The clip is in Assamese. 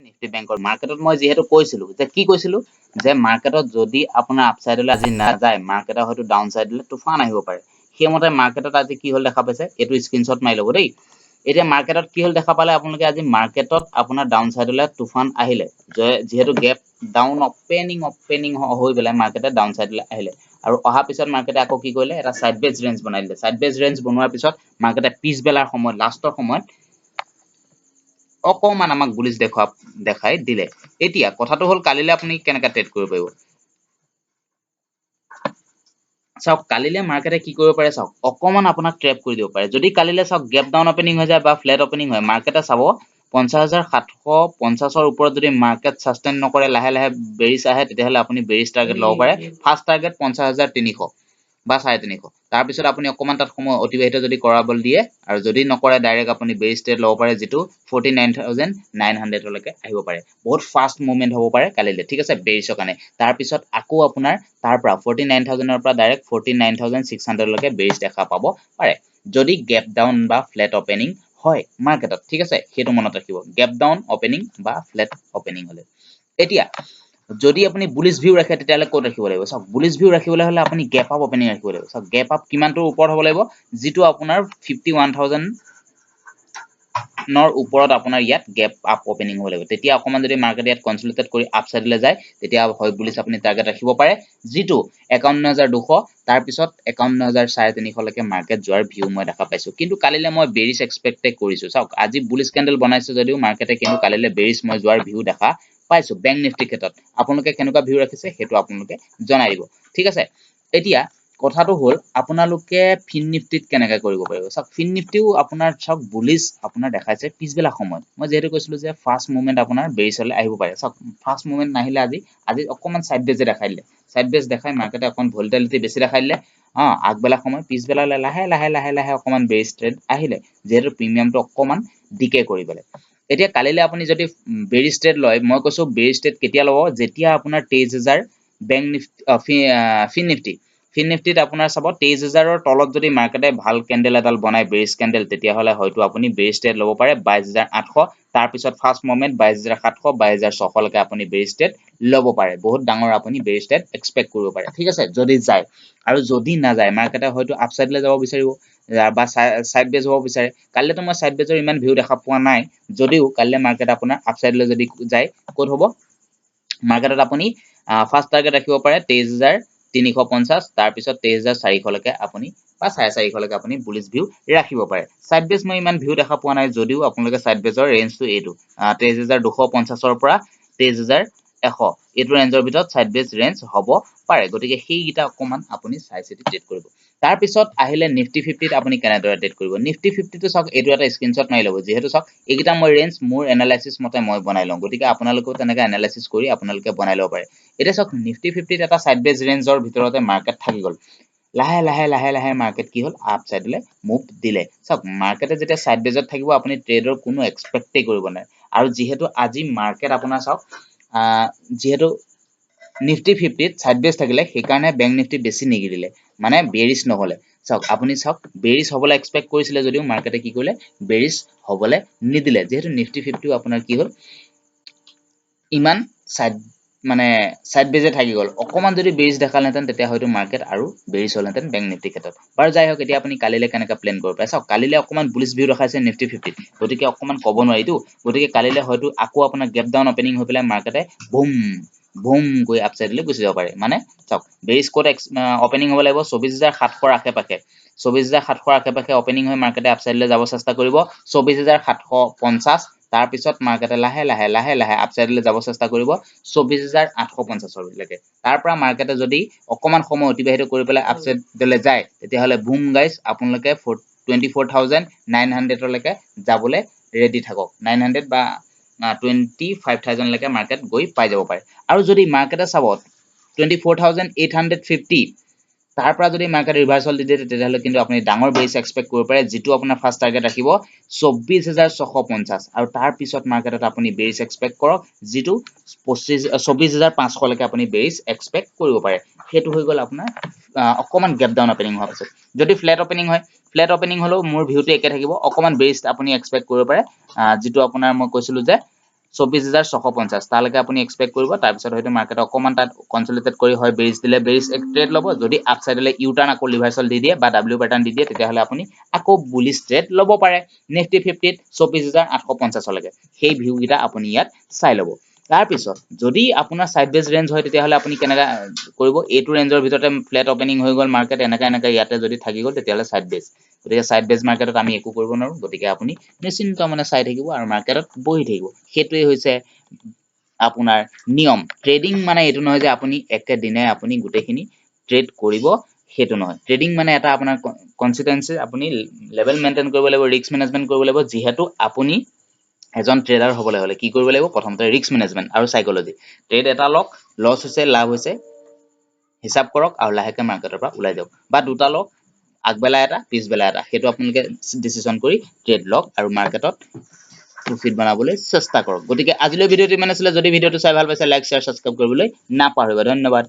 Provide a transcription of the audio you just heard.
নিফটি বেংকৰ মাৰ্কেটত মই যিহেতু কৈছিলো যে কি কৈছিলো যে মাৰ্কেটত যদি আপোনাৰ আপচাইডলৈ আজি নাযায়, মাৰ্কেটত হয়তো ডাউন চাইডলৈ তুফান আহিব পাৰে। সেইমতে মাৰ্কেটত আজি কি হ'ল দেখা পাইছে, এইটো স্ক্ৰীনশ্বট মাৰি ল'ব দেই। এতিয়া মাৰ্কেটত কি হ'ল দেখা পালে আপোনালোকে, আজি মাৰ্কেটত আপোনাৰ ডাউন চাইডলৈ তুফান আহিলে, যিহেতু গেপ ডাউন অপেনিং অপেনিং হৈ পেলাই মাৰ্কেটে ডাউন চাইডলৈ আহিলে। আৰু অহাৰ পিছত মাৰ্কেটে আকৌ কি কৰিলে, এটা ছাইড বেজ ৰেঞ্জ বনাই দিলে। ছাইড বেজ ৰেঞ্জ বনোৱাৰ পিছত মাৰ্কেটে পিছবেলাৰ সময়ত, লাষ্টৰ সময়ত অকণমান আমাক বুলিছ দেখাই দিলে। এতিয়া কথাটো হ'ল কালিলৈ আপুনি কেনেকৈ ট্ৰেড কৰিব পাৰিব। চাওক, কালিলে মাৰ্কেটে কি কৰিব পাৰে চাওক, অকণমান আপোনাক ট্ৰেপ কৰি দিব পাৰে। যদি কালিলে চাওক গেপ ডাউন অপেনিং হৈ যায় বা ফ্লেট অপেনিং হয়, মাৰ্কেটে চাব 50,750ৰ ওপৰত যদি মাৰ্কেট ছাষ্টেইন নকৰে, লাহে লাহে বেৰিছ আহে, তেতিয়াহ'লে আপুনি বেৰিছ টাৰ্গেট ল'ব পাৰে। ফাৰ্ষ্ট টাৰ্গেট 50,300 বা 350। তাৰপিছত আপুনি অকণমান তাত সময় অতিবাহিত যদি কৰাবলৈ দিয়ে আৰু যদি নকৰে, ডাইৰেক্ট আপুনি বেৰিছ ট্ৰেড ল'ব পাৰে, যিটো 49,900লৈকে আহিব পাৰে। বহুত ফাষ্ট মুভমেণ্ট হ'ব পাৰে কালিলৈ, ঠিক আছে, বেৰিছৰ কাৰণে। তাৰপিছত আকৌ আপোনাৰ তাৰ পৰা 49,000ৰ পৰা ডাইৰেক্ট 49,600লৈকে বেৰিছ দেখা পাব পাৰে, যদি গেপ ডাউন বা ফ্লেট অপেনিং হয় মাৰ্কেটত, ঠিক আছে। সেইটো মনত ৰাখিব, গেপ ডাউন অপেনিং বা ফ্লেট অপেনিং হ'লে। এতিয়া যদি আপুনি বুলিছ ভিউ ৰাখে, তেতিয়াহ'লে ক'ত ৰাখিব লাগিব চাওক। বুলিছ ভিউ ৰাখিবলৈ হ'লে আপুনি গেপ আপ অপেনিং ৰাখিব লাগিব। চাওক, গেপ আপ কিমানটোৰ ওপৰত হ'ব লাগিব? যিটো আপোনাৰ 51,000ৰ ওপৰত আপোনাৰ ইয়াত গেপ আপ অপেনিং হ'ব লাগিব। তেতিয়া অকণমান যদি মাৰ্কেট ইয়াত কনচলিডেট কৰি আপ চাইডলৈ যায়, তেতিয়া হয় বুলিছ আপুনি টাৰ্গেট ৰাখিব পাৰে, যিটো 51,200, তাৰপিছত 51,350লৈকে মাৰ্কেট যোৱাৰ ভিউ মই দেখা পাইছোঁ। কিন্তু কালিলৈ মই বেৰিছ এক্সপেক্টে কৰিছোঁ। চাওক, আজি বুলিছ কেণ্ডেল বনাইছে যদিও মাৰ্কেটে কিন্তু কালিলৈ বেৰিছ মই যোৱাৰ ভিউ দেখা পাইছোঁ বেংক নিফটিৰ ক্ষেত্ৰত। আপোনালোকে কেনেকুৱা ভিউ ৰাখিছে, সেইটো আপোনালোকে জনাই দিব, ঠিক আছে। এতিয়া কথাটো হ'ল, আপোনালোকে ফিন নিফটিত কেনেকৈ কৰিব পাৰিব। চাওক, ফিন নিফটিও আপোনাৰ চাওক বুলিছ আপোনাৰ দেখাইছে পিছবেলা সময়ত। মই যিহেতু কৈছিলোঁ যে ফাৰ্ষ্ট মুভমেণ্ট আপোনাৰ বেৰিছলৈ আহিব পাৰে। চাওক, ফাৰ্ষ্ট মুভমেণ্ট নাহিলে, আজি অকণমান ছাইড বেজে দেখাই দিলে। ছাইড বেজ দেখাই মাৰ্কেটে অকণ ভলিটেলিটি বেছি দেখাই দিলে আগবেলা সময়। পিছবেলালৈ লাহে লাহে লাহে লাহে অকণমান বেৰিছ ট্ৰেড আহিলে, যিহেতু প্ৰিমিয়ামটো অকণমান ডিকে কৰি পেলাই। এতিয়া কালিলৈ আপুনি যদি বেৰিছ ট্ৰেড লয়, মই কৈছোঁ বেৰিছ ট্ৰেড কেতিয়া ল'ব? যেতিয়া আপোনাৰ 23,000 বেংক নিফটি, ফিন নিফটি, ফিন নিফটিত আপোনাৰ চাব 23,000ৰ তলত যদি মাৰ্কেটে ভাল কেণ্ডেল এডাল বনায়, বেৰিছ কেণ্ডেল, তেতিয়াহ'লে হয়তো আপুনি বেৰিছ ট্ৰেড ল'ব পাৰে 22,800। তাৰপিছত ফাৰ্ষ্ট মুভমেণ্ট 22,700, 22,600লৈকে আপুনি বেৰিছ ট্ৰেড ল'ব পাৰে। বহুত ডাঙৰ আপুনি বেৰিছ ট্ৰেড এক্সপেক্ট কৰিব পাৰে, ঠিক আছে, যদি যায়। আৰু যদি নাযায়, মাৰ্কেটে হয়তো আপচাইডলৈ যাব বিচাৰিব বা ছাইড বেজ হ'ব বিচাৰে। কালিলৈতো মই ছাইড বেজৰ ইমান ভিউ দেখা পোৱা নাই যদিও কালিলৈ মাৰ্কেট আপোনাৰ আপচাইডলৈ যদি যায়, ক'ত হ'ব মাৰ্কেটত? আপুনি ফাৰ্ষ্ট টাৰ্গেট ৰাখিব পাৰে 23,350, তাৰপিছত 23,400লৈকে আপুনি বা 450লৈকে আপুনি বুলিছ ভিউ ৰাখিব পাৰে। ছাইড বেজ মই ইমান ভিউ দেখা পোৱা নাই যদিও আপোনালোকে ছাইড বেজৰ ৰেঞ্জটো এইটো 23,250ৰ পৰা 23,100, এইটো ৰেঞ্জৰ ভিতৰত ছাইড বেজ ৰেঞ্জ হ'ব পাৰে। গতিকে সেইকেইটা অকণমান আপুনি চাই চিতি ট্ৰেড কৰিব। তাৰপিছত আহিলে নিফটি 50ত আপুনি কেনেদৰে ট্ৰেড কৰিব। নিফটি 50টো চাওক, এইটো এটা স্ক্ৰীনশ্বট মাৰি ল'ব। যিহেতু চাওক, এইকেইটা মই ৰেঞ্জ মোৰ এনালাইচিছ মতে মই বনাই লওঁ, গতিকে আপোনালোকেও তেনেকৈ এনালাইচিছ কৰি আপোনালোকে বনাই ল'ব পাৰে। এতিয়া চাওক, নিফটি 50ত এটা ছাইড বেজ ৰেঞ্জৰ ভিতৰতে মাৰ্কেট থাকি গ'ল। লাহে লাহে লাহে লাহে মাৰ্কেট কি হ'ল? আপ চাইডলৈ মুভ দিলে। চাওক, মাৰ্কেটে যেতিয়া ছাইড বেজত থাকিব, আপুনি ট্ৰেডৰ কোনো এক্সপেক্টেই কৰিব নোৱাৰে। আৰু যিহেতু আজি মাৰ্কেট আপোনাৰ চাওক, যিহেতু নিফটি 50ত ছাইড বেজ থাকিলে, সেইকাৰণে বেংক নিফটি বেছি নিগিৰিলে, মানে বেৰিছ নহ'লে। চাওক, আপুনি চাওক, বেৰিছ হ'বলৈ এক্সপেক্ট কৰিছিলে যদিও মাৰ্কেটে কি কৰিলে? বেৰিছ হ'বলৈ নিদিলে। যিহেতু নিফটি 50ও আপোনাৰ কি হ'ল, ইমান ছাইড মানে ছাইড বেজে থাকি গ'ল। অকণমান যদি বেৰিছ দেখালেহেঁতেন, তেতিয়া হয়তো মাৰ্কেট আৰু বেৰিছ হ'লহেঁতেন বেংক নিফটিৰ ক্ষেত্ৰত। বাৰু যাই হওক, এতিয়া আপুনি কালিলৈ কেনেকৈ প্লেন কৰিব পাৰে চাওক। কালিলৈ অকণমান বুলিছ ভিউ দেখাইছে নিফটি 50ত, গতিকে অকণমান ক'ব নোৱাৰিতো। গতিকে কালিলৈ হয়তো আকৌ আপোনাৰ গেপ ডাউন অপেনিং হৈ পেলাই মাৰ্কেটে বুম বুম গৈ আপচাইডলৈ গুচি যাব পাৰে। মানে চাওক, বেৰিছ ক'ত অপেনিং হ'ব লাগিব? 24,700ৰ আশে পাশে। 24,700ৰ আশে পাশে অপেনিং হৈ মাৰ্কেটে আপচাইডলৈ যাব চেষ্টা কৰিব 24,750। তাৰপিছত মাৰ্কেটে লাহে লাহে লাহে লাহে আপচাইডলৈ যাব চেষ্টা কৰিব 24,850লৈকে। তাৰ পৰা মাৰ্কেটে যদি অকণমান সময় অতিবাহিত কৰি পেলাই আপচাইডলৈ যায়, তেতিয়াহ'লে বুম গাইজ, আপোনালোকে 24,900লৈকে যাবলৈ ৰেডি থাকক। 900 বা 25,000লৈকে মাৰ্কেট গৈ পাই যাব পাৰে। আৰু যদি মাৰ্কেটে চাব 24,850, তাৰ পৰা যদি মাৰ্কেট ৰিভাৰ্চল দি দিয়ে, তেতিয়াহ'লে কিন্তু আপুনি ডাঙৰ বেৰিছ এক্সপেক্ট কৰিব পাৰে, যিটো আপোনাৰ ফাৰ্ষ্ট টাৰ্গেট ৰাখিব 24,650। আৰু তাৰপিছত মাৰ্কেটত আপুনি বেৰিছ এক্সপেক্ট কৰক, যিটো 24,500লৈকে আপুনি বেৰিছ এক্সপেক্ট কৰিব পাৰে। সেইটো হৈ গ'ল আপোনাৰ অকণমান গেপ ডাউন অপেনিং হোৱাৰ পাছত। যদি ফ্লেট অপেনিং হয়, ফ্লেট অপেনিং হ'লেও মোৰ ভিউটো একে থাকিব। অকণমান বেৰিছ আপুনি এক্সপেক্ট কৰিব পাৰে, যিটো আপোনাৰ মই কৈছিলোঁ যে 24,650, তালৈকে আপুনি এক্সপেক্ট কৰিব। তাৰপিছত হয়তো মাৰ্কেট অকণমান তাত কনচলিডেট কৰি হয় বেৰিছ দিলে বেৰিছ ট্ৰেড ল'ব। যদি আপ চাইডলৈ ইউ টাৰ্ণ আকৌ ৰিভাৰ্চেল দি দিয়ে বা ডাব্লিউ পেটাৰ্ণ দি দিয়ে, তেতিয়াহ'লে আপুনি আকৌ বুলিছ ট্ৰেড ল'ব পাৰে নিফটি 50ত 24,850লৈকে। সেই ভিউকেইটা আপুনি ইয়াত চাই ল'ব। তাৰপিছত যদি আপোনাৰ ছাইড বেজ ৰেঞ্জ হয়, তেতিয়াহ'লে আপুনি কেনেকৈ কৰিব? এইটো ৰেঞ্জৰ ভিতৰতে ফ্লেট অপেনিং হৈ গ'ল মাৰ্কেট, এনেকৈ এনেকৈ ইয়াতে যদি থাকি গ'ল, তেতিয়াহ'লে ছাইড বেজ। গতিকে ছাইড বেজ মাৰ্কেটত আমি একো কৰিব নোৱাৰোঁ। গতিকে আপুনি নিশ্চিন্ত মানে চাই থাকিব আৰু মাৰ্কেটত বহি থাকিব। সেইটোৱেই হৈছে আপোনাৰ নিয়ম। ট্ৰেডিং মানে এইটো নহয় যে আপুনি একেদিনাই আপুনি গোটেইখিনি ট্ৰেড কৰিব, সেইটো নহয়। ট্ৰেডিং মানে এটা আপোনাৰ কনচিষ্টেঞ্চি, আপুনি লেভেল মেইনটেইন কৰিব লাগিব, ৰিস্ক মেনেজমেণ্ট কৰিব লাগিব। যিহেতু আপুনি এজন ট্ৰেডাৰ হ'বলৈ হ'লে কি কৰিব লাগিব? প্ৰথমতে ৰিস্ক মেনেজমেণ্ট আৰু চাইকলজি। ট্ৰেড এটা লওক, লছ হৈছে, লাভ হৈছে, হিচাপ কৰক আৰু লাহেকৈ মাৰ্কেটৰ পৰা ওলাই যাওক। বা দুটা লওক, আগবেলা এটা, পিছবেলা এটা, সেইটো আপোনালোকে ডিচিশ্যন কৰি ট্ৰেড লওক আৰু মাৰ্কেটত প্ৰফিট বনাবলৈ চেষ্টা কৰক। গতিকে আজিলৈ ভিডিঅ'টো ইমান আছিলে। যদি ভিডিঅ'টো চাই ভাল পাইছে, লাইক, শ্বেয়াৰ, ছাবস্ক্ৰাইব কৰিবলৈ নাপাহৰিব। ধন্যবাদ।